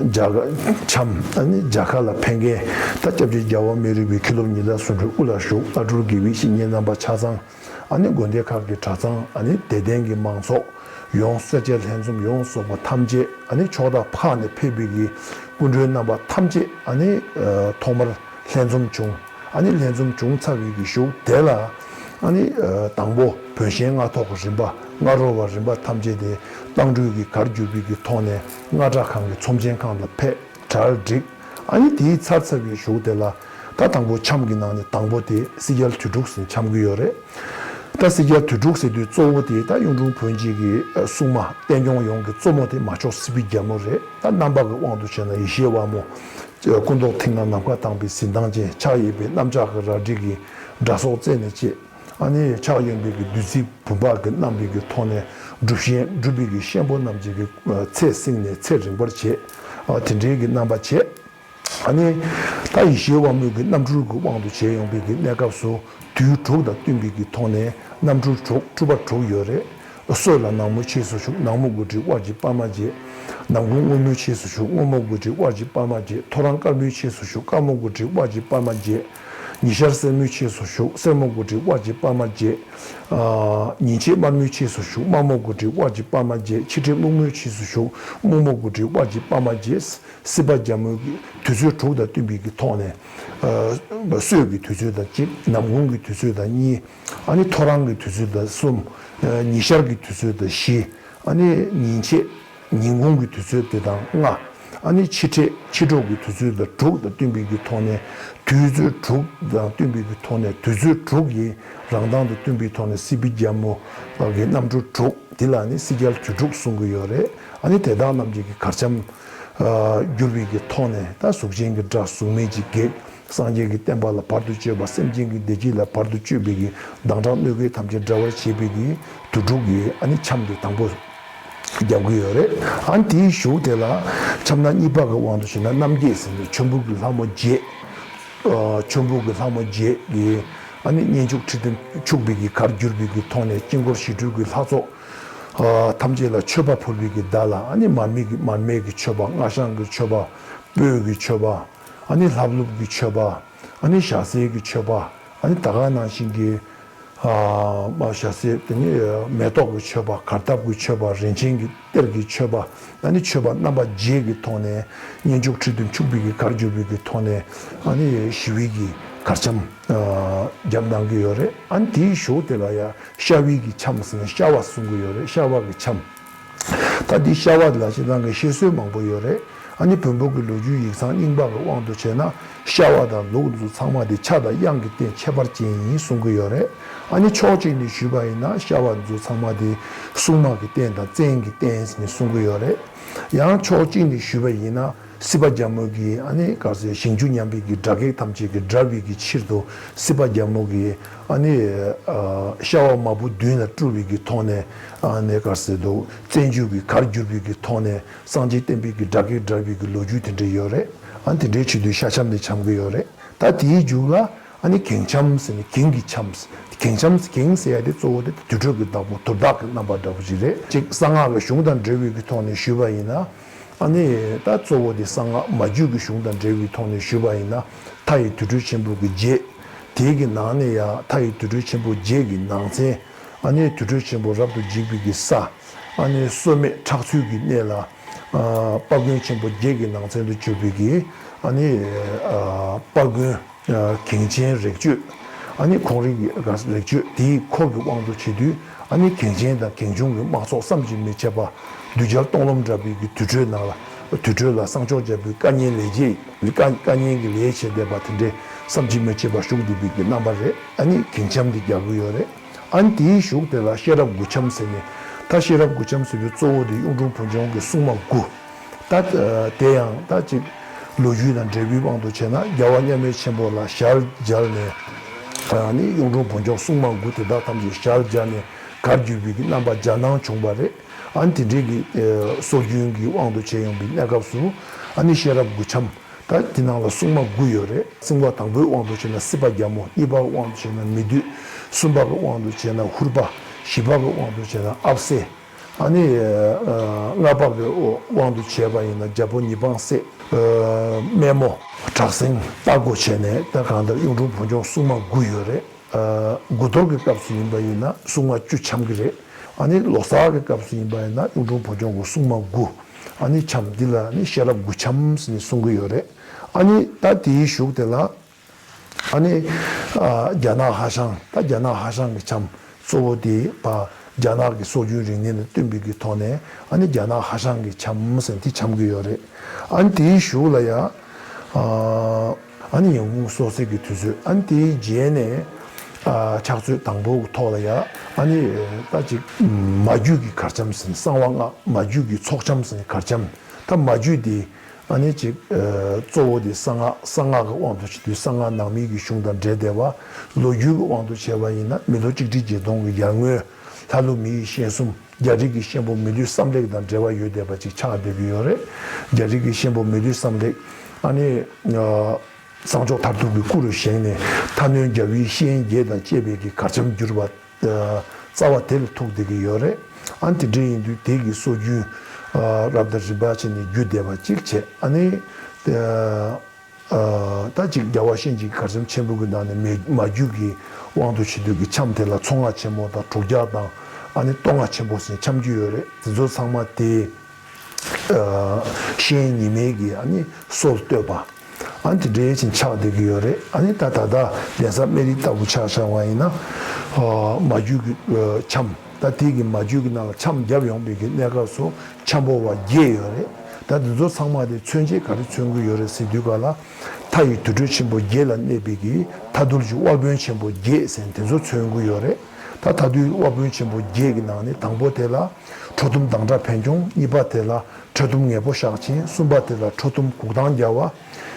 མཇལ་ཁ་འཆམ་ཨ་ནི་མཇལ་ཁ་ལ་ཕེབས་མཁན་ད་སྐྱབས་རྗེ་རྒྱལ་བ་མི་རིགས་པའི་མཁན་སློབ་ཉི་ཟླ་བསུ་འཕྲུལ་དབུ་ལ་བཞུགས། བླ་སྤྲུལ་དགེ་བའི་བཤེས་གཉེན་རྣམ་པ་ཆ་ཚང་། ཨ་ནི་དགོན་སྡེ་ཁག་གི་གྲྭ་ཚང་། ཨ་ནི་དད་ལྡན་གྱི་མང་ཚོགས། ཡོངས་སེར་སྐྱ་ལྷན་འཛོམས་ཡོངས་རྫོགས་པ་ཐམས་ཅད་ཨ་ནི་ཕྱོགས་མཐའ་ཁག་ནས་ཕེབས་པའི་གི་སྐུ་མགྲོན་རྣམ་པ་ཐམས་ཅད་ཨ་ནི་ཐོག་མར་ལྷན་འཛོམས་བྱུང་། ཨ་ནི་ལྷན་འཛོམས་བྱུང་ཚར་བའི་གི་གཞུག་དེ་ལ་ཨ་ནི་དང་པོ་བོན་གཤེན་སྔགས་ཐོག་གི་རིམ་པ་སྔ་རོལ་བ་རིམ་པ་ཐམས་ཅད་དེ་བླ་སྤྲུལ་གྱི་གར་བསྒྱུར་བའི་གི་ཐོག་ནས་སྔགས་གྲྭ་ཁང་གི་ཚོམས་ཆེན་ཁང་ལ་ཕེབས། གྲ་སྒྲིག་ཨ་ནི་དེའི་ཚར་ཚར་བའི་གཞུག་དེ་ལ་ད་དང་པོ་འཆམ་གྱི་ནང་ནས་དང་པོ་དེ་སྲིད་རྒྱལ་དོན་གྲུབ་ཟེར་འཆམ་གྱི་ཡོད་རེད། ད་སྲིད་རྒྱལ་དོན་གྲུབ་ཟེར་དུས་གཙོ་བོ་དེ་ད་གཡུང་དྲུང་བོན་གྱི་གི་སྲུང་མ་བསྟན་སྐྱོང་ཡོངས་ཀྱི་གཙོ་མོ་དེ་མ་ཆོག་སྲིད་པའི་རྒྱལ་མོ་རེད། ད་རྣམ་པ་གི་དབང་དུ་བྱས་ན་ཡེ་ཤེས་དབང་མོ། སྐུ་མདོག་མཐིང་ནག་ནམ་མཁའ་དྭངས་པའི་གཟི་མདངས་ཅན། ཕྱག་གཡས་པའི་གནམ་ལྕགས་ཀྱི་རལ་གྲི་གིས་དགྲ་སྲོག་རྩད་ནས་བཅད། ཨ་ནི་ཕྱག་གཡོན་པའི་གི་བདུད་རྩིའི་བུམ་པ་གིས་བསྣམས་པའི་གི་ཐོག་ནས་སྒྲུབ་གཤེན་སྒྲུབ་པའི་གི་གཤེན་པོ་རྣམས་ཀྱི་གི་ཚེ་བསྲིངས་ནས་ཚེ་རིང་པར་བྱེད། ཨ་དེ་འདྲའི་གི་རྣམ་པ་བྱེད། ཨ་ནི་ད་ཡེ་ཤེས་དབང་མོའི་གི་རྣམ་འཕྲུལ་གྱི་དབང་དུ་བྱས་ཡོང་པའི་གི་གནས་སྐབས་སུ་དུས་དྲུག་དང་བསྟུན་པའི་གི་ཐོག་ནས་རྣམ་འཕྲུལ་དྲུག་སྤྲུལ་པ་དྲུག་ཡོད་རེད། སྲོད་ལ་ནག་མོ་ཆས་སུ་ཞུགས། ནག་མོ་དགུ་སྒྲིལ་དབལ་གྱི་པདྨ་རྒྱས། ནམ་གུང་སྔོན་མོ་ཆས་སུ་ཞུགས། སྔོན་མོ་དགུ་སྒྲིལ་དབལ་གྱི་པདྨ་རྒྱས། ཐོ་རངས་དཀར་མོའི་ཆས་སུ་ཞུགས། དཀར་མོ་དགུ་སྒྲིལ་དབལ་གྱི་པདྨ་རྒྱས། ཉི་ཤར་སེར་མོའི་ཆས་སུ་ཞུགས། སེར་མོ་དགུ་སྒྲིལ་དབལ་གྱི་པདྨ་རྒྱས། ཨ་ཉིན་ཕྱེད་དམར་མོའི་ཆས་སུ་ཞུགས། དམར་མོ་དགུ་སྒྲིལ་དབལ་གྱི་པདྨ་རྒྱས། ཕྱི་དྲོ་སྨུག་མོའི་ཆས་སུ་ཞུགས། སྨུག་མོ་དགུ་སྒྲིལ་དབལ་གྱི་པདྨ་རྒྱས། སྲིད་པ་རྒྱལ་མོའི་དུས་ཚོད་དྲུག་དང་བསྟུན་པའི་གི་ཐོག་ནས། ཨ་སྲོད་ཀྱི་དུས་ཚོད་དང་གཅིག། ནམ་གུང་གི་དུས་ཚོད་དང་གཉིས། ཨ་ནི་ཐོ་རངས་ཀྱི་དུས་ཚོད་དང་གསུམ། ཨ་ཉི་ཤར་གྱི་དུས་ཚོད་དང་བཞི། ཨ་ནི་ཉིན་ཕྱེད། ཉིན་གུང་གི་དུས་ཚོད་དེ་དང་ལྔ། ཨ་ནི་ཕྱི་ཕྱི་དྲོ་ཕྱི་དྲོ་གི་དུས་ཚོད་དང་དྲུག་དང་བསྟུན་པའི་གི་ཐོག་ནས་དུས་ཚོད་དྲུག་དང་བསྟུན་པའི་གི་ཐོག་ནས་དུས་ཚོད་དྲུག་གི་རང་མདངས་དང་བསྟུན་པའི་ཐོག་ནས་སྲིད་པའི་རྒྱལ་མོ་གི་རྣམ་འཕྲུལ་དྲུག་དེ་ལ་ནི་སྲིད་རྒྱལ་དོན་གྲུབ་གསུང་གི་ཡོད་རེད། ཨ་ནི་དེ་དག་རྣམས་ཀྱི་གི་གར་འཆམ་བསྒྱུར་བའི་གི་ཐོག་ནས་ད་གཟུགས་ཅན་གྱི་དགྲ་གཟུགས་མེད་ཀྱི་བགེགས། སངས་རྒྱས་ཀྱི་བསྟན་པ་ལ་བར་དུ་གཅོད་པ། སེམས་ཅན་གྱི་བདེ་སྐྱིད་ལ་བར་དུ་གཅོད་པའི་གི་སྡང་དགྲ་གནོད་འགེལ་ཐམས་ཅད་བསྒྲལ་བར་བྱེད་པའི་གི་དོན་གྲུབ་ཀྱི་ཨ་ནི་འཆམ་དེ་དང་པོ། རྒྱབ་ཀྱི་ཡོད་རེད། ཨ་ནི་དེའི་གཞུག་དེ་ལ་ཆབ་གནག་གཉིས་པ་གི་དབང་དུ་བྱས་ན་རྣམ་རྒྱལ་ཟེར་ནས་ཆོམ་པོ་གི་ལྷ་མོ་བརྒྱད། ཨ་ཆོམ་པོ་གི་ལྷ་མོ་བརྒྱད་ཀྱི་ཨ་ནི་གཉེན་ཕྱུག་ཁྲི་འདོན་ཕྱུག་པའི་གི་གར་བསྒྱུར་བའི་གི་ཐོག་ནས་དཀྱིལ་འཁོར་ཞི་ཁྲོའི་གི་ལྷ་ཚོགས་ཨ་ཐམས་ཅད་ལ་མཆོད་པ་ཕུལ་བའི་གི་བརྡ་ལ། ཨ་ནི་མར་མེ་གི་མར་མེ་གི་མཆོད་པ། སྔགས་ཤམ་གི་མཆོད་པ། སྤོས་ཀྱི་མཆོད་པ། ཨ་ནི་ལྷབ་ལྷུབ་ཀྱི་མཆོད་པ། ཨ་ནི་ཞལ་ཟས་ཀྱི་མཆོད་པ། ཨ་ནི་ད་ག་ནང་བཞིན་གྱི་ཨ་མ་ཞལ་ཟས་དེ་ནི་མེ་ཏོག་གི་མཆོད་པ། གར་སྟབས་ཀྱི་མཆོད་པ། རིན་ཆེན་གྱི་གཏེར་གྱི་མཆོད་པ། ཨ་ནི་མཆོད་པ་རྣམ་པ་བརྒྱད་ཀྱི་ཐོག་ནས་གཉེན་ཕྱུག་ཁྲི་འདོན་ཕྱུག་པའི་གི་གར་བསྒྱུར་བའི་གི་ཐོག་ནས་ཨ་ནི་ཞི་བའི་གི་གར་འཆམ་ཨ་རྒྱབ་གནང་གི་ཡོད་རེད། ཨ་ནི་དེའི་གཞུག་དེ་ལ་ཡ་ཤ་བའི་གི་འཆམ་ཟེར་ནས་ཤ་བ་གསུང་གི་ཡོད་རེད། ཤ་བ་གི་འཆམ། ད་འདི་ཤ་བ་འདི་ལ་སྤྱིར་བཏང་གི་བཤད་སྲོལ་མང་པོ་ཡོད་རེད། ཨ་ནི་བོན་པོ་གི་ལོ་རྒྱུས་ཡིག་ཚང་རྙིང་པ་གི་དབང་དུ་བྱས་ན་ཤ་བ་དང་ལུག་འདི་ཚོ་ཚང་མ་དེ་ཆ་དང་དབྱངས་ཀྱི་རྟེན་ཁྱད་པར་ཅན་ཡིན་གསུང་གི་ཡོད་རེད། ཨ་ནི་ཕྱོགས་གཅིག་ནས་ཞུས་པ་ཡིན་ན་ཤ་བ་འདི་ཚོ་ཚང་མ་དེ་སྲུང་མ་གི་རྟེན་དང་བཙན་གྱི་རྟེན་ཟེར་ནས་གསུང་གི་ཡོད་རེད། ཡང་ཕྱོགས་གཅིག་ནས་ཞུས་པ་ཡིན་ན། སྲིད་པ་རྒྱལ་མོ་གིས་ཨ་ནི་ག་རེ་ཟེར་ཞིང་བཅུ་མཉམ་པའི་གི་དགྲ་བགེགས་ཐམས་ཅད་ཀྱི་དགྲ་བའི་གི་ཕྱིར་དུ་སྲིད་པ་རྒྱལ་མོ་གིས་ཨ་ནི་ཨ་ཤ་བ་མ་བུ་བདུན་ལ་སྤྲུལ་བའི་གི་ཐོག་ནས་ཨ་ནི་ག་རེ་ཟེར་འདུག་བཙན་བྱོལ་གྱི་གར་བསྒྱུར་བའི་གི་ཐོག་ནས་སངས་རྒྱས་བསྟན་པའི་གི་དགྲ་བགེགས་དགྲ་བའི་གི་ལོ་རྒྱུས་དེ་འདྲ་ཡོད་རེད། ཨ་ནི་དེ་འདྲའི་ཆེད་དུ་ཤ་འཆམ་དེ་འཆམ་གི་ཡོད་རེད། ད་དེའི་མཇུག་ལ། ཨ་ནི་གིང་འཆམ་ཟེར་ནས་གིང་གི་འཆམ། གིང་འཆམ་གིང་ཟེར་ཡ་དེ་གཙོ་བོ་དེ་དུར་ཁྲོད་ཀྱི་བདག་པོ་དུར་བདག་གི་རྣམ་པ་འདྲ་པོ་ཞིག་རེད། གཅིག་གསང་སྔགས་ཀྱི་གཞུང་དང་འབྲེལ་བའི་གི་ཐོག་ནས་ཞུས་པ་ཡིན་ན། ཨ་ནི་ད་གཙོ་བོ་དེ་གསང་སྔགས་མ་རྒྱུད་ཀྱི་གཞུང་དང་འབྲེལ་བའི་ཐོག་ནས་ཞུས་པ་ཡིན་ན། མཐའ་ཡི་དུར་ཁྲོད་ཆེན་པོ་གི་རྗེས། དེའི་གི་ནང་ནས་ཡང་མཐའ་ཡི་དུར་ཁྲོད་ཆེན་པོ་རྗེས་ཀྱི་ནང་ཚན། ཨ་ནི་དུར་ཁྲོད་ཆེན་པོ་རབ་ཏུ་འཇིགས་པའི་གི་ས། ཨ་ནི་སྲོད་མེད་ཁྲག་འཚོལ་གྱི་གནས་ལ། ཨ་དཔལ་མགོན་ཆེན་པོ་བརྒྱད་ཀྱི་ནང་ཚན་དུ་གྱུར་པའི་གི་ཨ་ནི་ཨ་དཔལ་མགོན། གིང་ཆེན་རེག་གཅོད། ཨ་ནི་ཁོང་རིགས་ཀྱི་རེག་གཅོད་དེའི་འཁོར་གྱི་དབང་དུ་བྱེད་དུས། ཨ་ནི་གིང་ཆེན་དང་གིང་ཆུང་གི་དམག་ཚོགས་བསམ་གྱིས་མི་ཁྱབ་པ། གདུལ་བྱ་སྟོང་ལམ་བྲལ་བའི་གི་དུར་ཁྲོད་ནང་ལ། དུར་ཁྲོད་ལ་བསང་ཆོག་བརྒྱབ་པའི་བཀའ་ཉན་ལས་བྱེད། བཀའ་བཀའ་ཉན་གྱི་ལས་བྱེད་བསྡད་པ་དེ་འདྲའི་བསམ་གྱིས་མི་ཁྱབ་པ་བཞུགས་བསྡད་པའི་གི་རྣམ་པ་རེད། ཨ་ནི་གིང་འཆམ་འདི་རྒྱག་གི་ཡོད་རེད། ཨ་ནི་དེའི་གཞུག་དེ་ལ་ཤེས་རབ་དགུ་འཆམ་ཟེར་ནས། ད་ཤེས་རབ་དགུ་འཆམ་ཟེར་བའི་གཙོ་བོ་དེ་གཡུང་དྲུང་བོན་སྐྱོང་གི་སྲུང་མ་དགུ། ད་དེ་ཡང་ད་ཅིག་ལོ་རྒྱུས་དང་འབྲེལ་བའི་དབང་དུ་བྱས་ན། རྒྱལ་བ་མཉམ་མེད་ཆེན་པོ་ལ་ཞལ་མཇལ་ནས། ཨ་ནི་གཡུང་དྲུང་བོན་སྐྱོང་སྲུང་མ་དགུ་དེ་དག་ཐམས་ཅད་ཞལ་མཇལ་ནས་གར་བསྒྱུར་བའི་གི་རྣམ་པ་རྒྱ་ནང་བྱུང་བ་རེད། ཨ་ནི་དེ་འདྲའི་གི་སྲོལ་རྒྱུན་གྱི་དབང་དུ་བྱས་ཡོང་བའི་གནས་སྐབས་སུ། ཨ་ནི་ཤེས་རབ་དགུ་འཆམ། ད་དེ་ནང་ལ་སྲུང་མ་དགུ་ཡོད་རེད། སྲུང་མ་དང་པོའི་དབང་དུ་བྱས་ན་སྲིད་པ་རྒྱལ་མོ། གཉིས་པའི་དབང་དུ་བྱས་ན་མི་བདུད། གསུམ་པ་གི་དབང་དུ་བྱས་ན་ཧུར་པ། བཞི་པ་གི་དབང་དུ་བྱས་ན་ཨབ་སེ། ཨ་ནི་ཨ་ལྔ་པ་གི་དབང་དུ་བྱས་པ་ཡིན་ན་རྒྱལ་པོ་ཉི་སྤངས་སྲས། ཨ་སྨན་མོ། བྲག་སྲིན། ལྟ་སྒོ་བྱས་ནས་ད་གང་ལྟར་གཡུང་དྲུང་བོན་སྐྱོང་སྲུང་མ་དགུ་ཡོད་རེད། ཨ་དགུ་གཏོར་གྱི་སྐབས་སུ་ཡིན་པ་ཡིན་ན་སྲུང་མ་བཅུ་འཆམ་གྱི་རེད། ཨ་ནི་ལོ་གསར་གྱི་སྐབས་སུ་ཡིན་པ་ཡིན་ན་གཡུང་དྲུང་བོན་སྐྱོང་གི་སྲུང་མ་དགུ། ཨ་ནི་འཆམ་འདི་ལ་ནི་ཤེས་རབ་དགུ་འཆམ་ཟེར་ནས་གསུང་གི་ཡོད་རེད། ཨ་ནི་ད་དེའི་གཞུག་དེ་ལ། ཨ་ནི་ཨ་རྒྱ་ནག་ཧྭ་ཤང་། ད་རྒྱ་ནག་ཧྭ་ཤང་གི་འཆམ་གཙོ་བོ་དེ་ཕར་རྒྱ་ནག་གི་སྲོལ་རྒྱུན་རིག་གནས་ལ་བསྟུན་པའི་གི་ཐོག་ནས། ཨ་ནི་རྒྱ་ནག་ཧྭ་ཤང་གི་འཆམ་ཟེར་དེ་འཆམ་གི་ཡོད་རེད། ཨ་ནི་དེའི་གཞུག་ལ་ཡ། ཨ་ཨ་ནི་ཡང་ཁུངས་གསོག་སའི་གི་དུས་ཚོད། ཨ་ནི་དེའི་རྗེས་ནས་ཨ་ཕྱག་ཚོད་དང་པོ་གི་ཐོག་ལ་ཡ། ཨ་ནི་ད་ཅིག་མ་རྒྱུད་ཀྱི་གར་འཆམ་ཟེར། གསང་བ་སྔགས་མ་རྒྱུད་ཀྱི་ཚོགས་འཆམ་ཟེར་གར་འཆམ། ད་མ་རྒྱུད་དེ་ཨ་ནི་ཅིག་ཨ་གཙོ་བོ་དེ་གསང་སྔགས། གསང་སྔགས་ཀྱི་དབང་དུ་བྱེད་དུས་གསང་སྔགས་ནང་མིའི་གི་གཞུང་དང་འབྲེལ་བསྡད་པ། ལོ་རྒྱུས་ཀྱི་དབང་དུ་བྱས་པ་ཡིན་ན་མི་ལོ་གཅིག་ཁྲི་བརྒྱད་སྟོང་གི་ཡར་སྔོན། ལྷ་ཀླུ་མི་ཡི་གཤེད་གསུམ། རྒྱ་རིགས་ཀྱི་གཤེད་པོ་མི་ལུས་བསམ་གླེགས་དང་འབྲེལ་བ་ཡོད་བསྡད་པ་ཅིག་ཆགས་བསྡད་ཀྱི་ཡོད་རེད། རྒྱ་རིགས་ཀྱི་གཤེད་པོ་མི་ལུས་བསམ་གླེགས། ཨ་ནི་ཨ་གསང་མཆོག་མཐར་ཐུག་གི་སྐུ་རུ་བཞེངས་ནས་མཐའ་གནོན་རྒྱལ་བའི་གཤེད་ཡན་བརྒྱད་དང་བཅས་པའི་གི་གར་འཆམ་བསྒྱུར་བ། ཨ་རྩ་བ་དེ་ལ་ཐུག་བསྡད་ཀྱི་ཡོད་རེད། ཨ་ནི་དེ་འདྲ་ཡིན་དུས་དེ་གི་སྲོལ་རྒྱུན་ཨ་རབ་དང་རིམ་པ་བྱས་ནས་བརྒྱུད་བསྡད་པ་ཅིག་བྱས། ཨ་ནི་ཨ་ད་ཅིག་རྒྱལ་བ་གཤེད་ཀྱི་གར་འཆམ་ཆེན་པོ་གི་ནང་ནས་མ་མ་རྒྱུད་ཀྱི་དབང་དུ་བྱེད་དུས་ཀྱི་འཆམ་དེ་ལ་མཚོ་སྔགས་ཆེན་མོ་དང་དྲུག་བརྒྱ་དང་། ཨ་ནི་སྟོད་སྔགས་ཆེན་པོ་ཟེར་འཆམ་རྒྱུད་ཡོད་རེད། དེ་ཚོ་ཚང་མ་དེ་ཨ་གཤེད་ཉི་མའི་གི་ཨ་ནི་སྲོལ་གཏོད་པ། ཨ་ནི་དེ་འདྲའི་ཅིག་ཆགས་བསྡད་ཀྱི་ཡོད་རེད། ཨ་ནི་ད་ད་ལྟ་གདན་ས་སྨན་རི་ལྟ་བུ་ཆ་བཞག་པ་ཡིན་ན། ཨ་མ་རྒྱུད་ཀྱི་ཨ་འཆམ། ད་དེ་གི་མ་རྒྱུད་ཀྱི་ནང་ལ་འཆམ་བརྒྱབ་ཡོང་བའི་གི་གནས་སྐབས་སུ་འཆམ་པོ་བ་བརྒྱད་ཡོད་རེད། ད་འདི་ཚོ་ཚང་མ་དེ་མཚོན་བྱེད་ག་རེ་མཚོན་གྱི་ཡོད་རེད་ཟེར་དུས་ག་ལ། མཐའ་ཡི་དུར་ཁྲོད་ཆེན་པོ་བརྒྱད་ལ་གནས་པའི་གི་མཐའ་འདུལ་གྱི་དབལ་བོན་ཆེན་པོ་བརྒྱད་ཟེར་དེ་ཚོ་མཚོན་གྱི་ཡོད་རེད། ད་མཐའ་འདུལ་དབལ་བོན་ཆེན་པོ་བརྒྱད་ཀྱི་ནང་ནས་དང་པོ་དེ་ལ་ཁྲོ་གཏུམ་སྡང་དགྲ་འཕེན་སྐྱོང་། གཉིས་པ་དེ་ལ་ཁྲོ་གཏུམ་ངེས་པོ་ཤགས་ཆེན། གསུམ་པ་དེ་ལ་ཁྲོ་གཏུམ་གུག་ཐང་རྒྱལ་བ།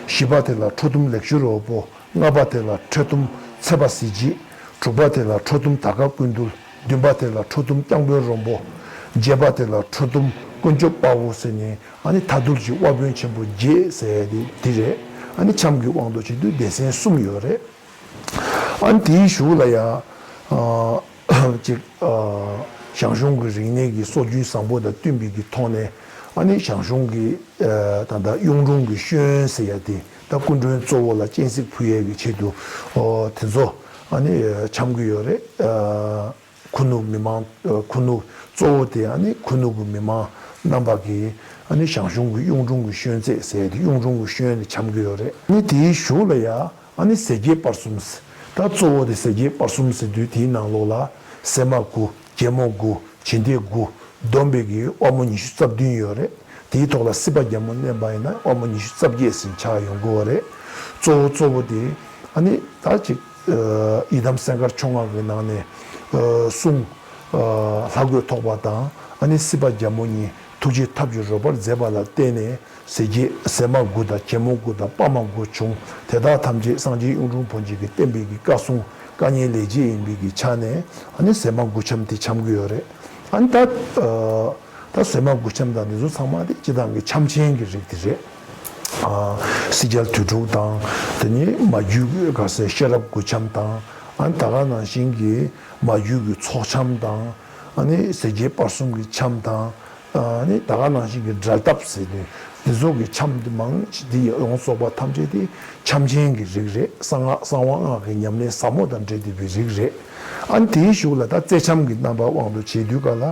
བཞི་པ་དེ་ལ་ཁྲོ་གཏུམ་ལེགས་བཤད་རོལ་པོ། ལྔ་པ་དེ་ལ་ཁྲོ་གཏུམ་ཚེ་དཔག་གཟི་བརྗིད། དྲུག་པ་དེ་ལ་ཁྲོ་གཏུམ་དར་དཀར་ཀུན་འདུལ། བདུན་པ་དེ་ལ་ཁྲོ་གཏུམ་རྐྱང་དཔོན་རོང་པོ། བརྒྱད་པ་དེ་ལ་ཁྲོ་གཏུམ་ཀུན་སྐྱོབ་དཔའ་བོ་ཟེར་ནས་ཨ་ནི་མཐའ་འདུལ་གྱི་དབའ་དཔོན་ཆེན་པོ་བརྒྱད་ཟེར་ཡ་དེ་འདི་རེད། ཨ་ནི་འཆམ་གྱི་དབང་དུ་བྱེད་དུས་སྡེ་ཚན་གསུམ་ཡོད་རེད། ཨ་ནི་དེའི་གཞུག་ལ་ཡང་ཅིག་ཞང་ཞུང་གི་རིག་གནས་ཀྱི་སྲོལ་རྒྱུན་བཟང་པོ་དང་བསྟུན་པའི་གི་ཐོག་ནས་ཨ་ནི་ཞང་ཞུང་གི་ད་ལྟ་གཡུང་དྲུང་གི་ཤོན་ཟེར་ཡ་དེ་ད་སྐུ་མགྲོན་གཙོ་བོ་ལ་སྤྱན་གཟིགས་ཕུལ་ཡས་ཀྱི་ཆེད་དུ་དེ་ཚོ་ཨ་ནི་འཆམ་གྱི་ཡོད་རེད། ཁུ་ནུ་མི་མང་། ཁུ་ནུ་གཙོ་བོ་དེ་ཨ་ནི་ཁུ་ནུ་གི་མི་མང་རྣམ་པ་གིས་ཨ་ནི་ཞང་ཞུང་གི་གཡུང་དྲུང་གི་ཤོན་རྩེད་ཟེར་ཏེ་གཡུང་དྲུང་གི་ཤོན་ནས་འཆམ་གྱི་ཡོད་རེད། ཨ་ནི་དེའི་གཞུག་ལ་ཡ་ཨ་ནི་ཟས་བརྒྱད་སྤར་གསུམ་ཟེར། ད་གཙོ་བོ་དེ་ཟས་བརྒྱད་སྤར་གསུམ་ཟེར་དུས་དེའི་ནང་ལོགས་ལ་ཟས་མ་དགུ། རྒྱལ་མོ་དགུ། བྱིན་ཏེ་དགུ། བསྡོམས་པའི་གི་དབའ་མོ་ཉི་ཤུ་རྩ་བདུན་ཡོད་རེད། དེའི་ཐོག་ལ་སྲིད་པ་རྒྱལ་མོ་བསྣན་པ་ཡིན་ན་དབའ་མོ་ཉི་ཤུ་རྩ་བརྒྱད་ཟིན་ཆགས་ཡོང་གི་ཡོད་རེད། གཙོ་བོ་གཙོ་བོ་དེ་ཨ་ནི་ད་ཅིག་ཡི་དམ་སེང་དཀར་མཆོག་སྔགས་ཀྱི་ནང་ནས་གསུང་ལྷ་གོས་ཐོགས་པ་དང་ཨ་ནི་སྲིད་པ་རྒྱལ་མོ་གཉིས་ཐུགས་རྗེ་ཐབས་ཀྱིས་རོལ་པར་མཛད་པ་ལ་བརྟེན་ནས་ཟས་བརྒྱད་ཟས་མ་དགུ་དང་རྒྱལ་མོ་དགུ་དང་དཔའ་མ་དགུ་བྱུང་། དེ་དག་ཐམས་ཅད་སངས་རྒྱས་གཡུང་དྲུང་བོན་སྦྱིན་གྱིས་བསྟན་པའི་གི་བཀའ་སྲུང་བཀའ་ཉན་ལས་བྱེད་ཡིན་པའི་གི་ཆ་ནས་ཨ་ནི་ཟས་མ་དགུ་འཆམ་དེ་འཆམ་གྱི་ཡོད་རེད། ཨ་ནི་ད། ད་ཟས་མ་དགུ་འཆམ་དང་འདི་ཚོ་ཚང་མ་དེ་སྤྱི་བཏང་གི་འཆམ་ཆེན་གྱི་རིགས་དེ་རེད། ཨ། སྲིད་རྒྱལ་དོས་དྲུག་དང་དེ་ནས་མ་རྒྱུད་ཀྱི་ག་ཟེར་ཤེས་རབ་དགུ་འཆམ་དང་ཨ་ནི་ད་ག་ནང་བཞིན་གྱི་མ་རྒྱུད་ཀྱི་ཚོགས་འཆམ་དང་ཨ་ནི་ཟས་བརྒྱད་སྤར་གསུམ་གྱི་འཆམ་དང་ཨ་ནི་ད་ག་ནང་བཞིན་གྱི་སྒྲལ་ཐབས་ཟེར་དུས་འདི་ཚོ་གི་འཆམ་དེ་མང་ཆེ་དེ་ཡོངས་རྫོགས་པ་ཐམས་ཅད་དེ་འཆམ་ཆེན་གྱི་རིགས་རེད། གསང་སྔགས་གསང་བ་སྔགས་ཀྱི་ཉམས་ལེན་ཟབ་མོ་དང་འབྲེལ་བསྡད་པའི་རིགས་རེད། ཨ་ནི་དེའི་གཞུག་ལ་ད་རྩེད་འཆམ་གྱི་རྣམ་པ་དབང་དུ་བྱེད་དུས་ག་ལ་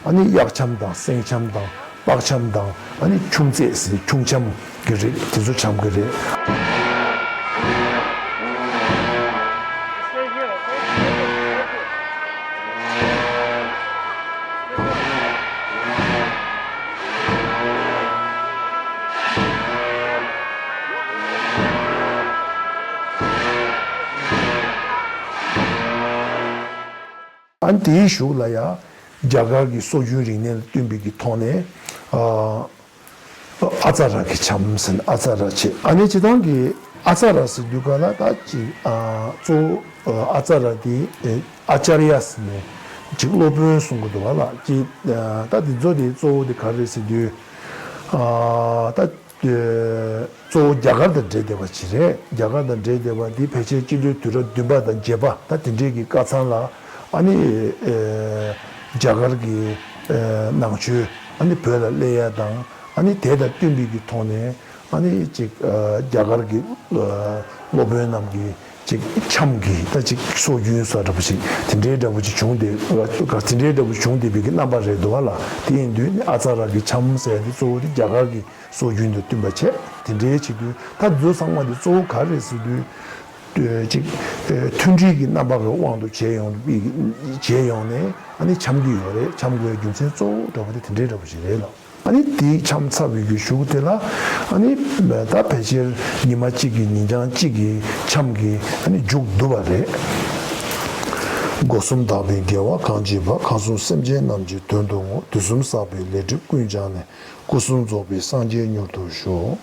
ཨ་ནི་གཡག་འཆམ་དང་སེང་འཆམ་དང་སྤགས་འཆམ་དང་ཨ་ནི་ཁྱུང་རྩེད་ཟེར་ཁྱུང་འཆམ་གྱི་རིགས་དེ་ཚོ་འཆམ་གྱི་རེད། ཨ་ནི་དེའི་གཞུག་ལ་ཡང་རྒྱ་གར་གྱི་སྲོལ་རྒྱུན་རིག་གནས་ལ་བསྟུན་པའི་གི་ཐོག་ནས་ཨ་ཨ་ཙ་ར་གི་འཆམ་ཟེར་ནས་ཨ་ཙ་ར་བྱེད། ཨ་ནི་སྤྱི་བཏང་གི་ཨ་ཙ་ར་ཟེར་དུས་ག་ལ་ད་ཅིག་ཨ་གཙོ་བོ་ཨ་ཙ་ར་དེ་ཨ་ཅར་ཡ་ཟེར་ནས་ཅིག་སློབ་དཔོན་གསུང་གི་འདུག་ག་ལ། ཅིག་ད་དེ་ཚོ་དེ་གཙོ་བོ་དེ་ག་རེ་ཟེར་དུས་ཨ་ད། གཙོ་བོ་རྒྱ་གར་དང་འབྲེལ་བསྡད་པ་ཅིག་རེད། རྒྱ་གར་དང་འབྲེལ་བསྡད་པ་འདི་ཕལ་ཆེར་སྤྱི་ལོའི་དུས་རབས་བདུན་པ་དང་བརྒྱད་པ་ད་དེ་འདྲའི་གི་སྐབས་ཚང་ལ་ཨ་ནི་རྒྱ་གར་གྱི་ནང་ཆོས་ཨ་ནི་བོད་ལ་སླེབས་ཡ་དང་ཨ་ནི་དེ་དང་བསྟུན་པའི་གི་ཐོག་ནས་ཨ་ནི་ཅིག་རྒྱ་གར་གྱི་སློབ་དཔོན་རྣམས་ཀྱིས་ཅིག་འཆམ་གྱི་ད་ཅིག་སྲོལ་རྒྱུན་སོགས་འདྲ་པོ་ཅིག་དེ་འདྲའི་འདྲ་པོ་ཅིག་བྱུང་སྟེ་དེ་འདྲའི་འདྲ་པོ་བྱུང་བསྡད་པའི་གི་རྣམ་པ་རེད་འདུག་ག་ལ། དེ་ཡིན་དུས་ནི་ཨ་ཙ་ར་གི་འཆམ་ཟེར་ཡ་དེ་གཙོ་བོ་དེ་རྒྱ་གར་གྱི་སྲོལ་རྒྱུན་དང་བསྟུན་པ་བྱས། དེ་འདྲའི་བྱེད་དུས་ད་འདི་ཚོ་ཚང་མ་དེ་གཙོ་བོ་ག་རེ་ཟེར་དུས། ཨ་ཅིག་ཨ་མཐུན་སྒྲིལ་གྱི་རྣམ་པ་གི་དབང་དུ་བྱས་ཡོང་བྱས་ཡོང་ནས་ཨ་ནི་འཆམ་གྱི་ཡོད་རེད། འཆམ་དགོས་རྒྱུ་མཚན་གཙོ་བོ་འདྲ་པོ་དེ་དེ་འདྲའི་འདྲ་པོ་ཞིག་རེད་ལ། ཨ་ནི་དེའི་འཆམ་ཚར་བའི་གི་གཞུག་དེ་ལ་ཨ་ནི་ད་ཕལ་ཆེར་ཉི་མ་གཅིག་གི་ཉིན་གྲངས་གཅིག་གི་འཆམ་གྱི་ཨ་ནི་མཇུག་བསྡུ་བ་རེད། སྒོ་གསུམ་དག་པའི་དགེ་བ་གང་བགྱིས་པ། ཁམས་གསུམ་སེམས་ཅན་རྣམས་ཀྱི་དོན་དུ་བསྔོ། དུས་གསུམ་བསགས་པའི་ལས་སྒྲིབ་ཀུན་སྦྱངས་ནས། སྐུ་གསུམ་རྫོགས་པའི་སངས་རྒྱས་མྱུར་དུ་ཤོག།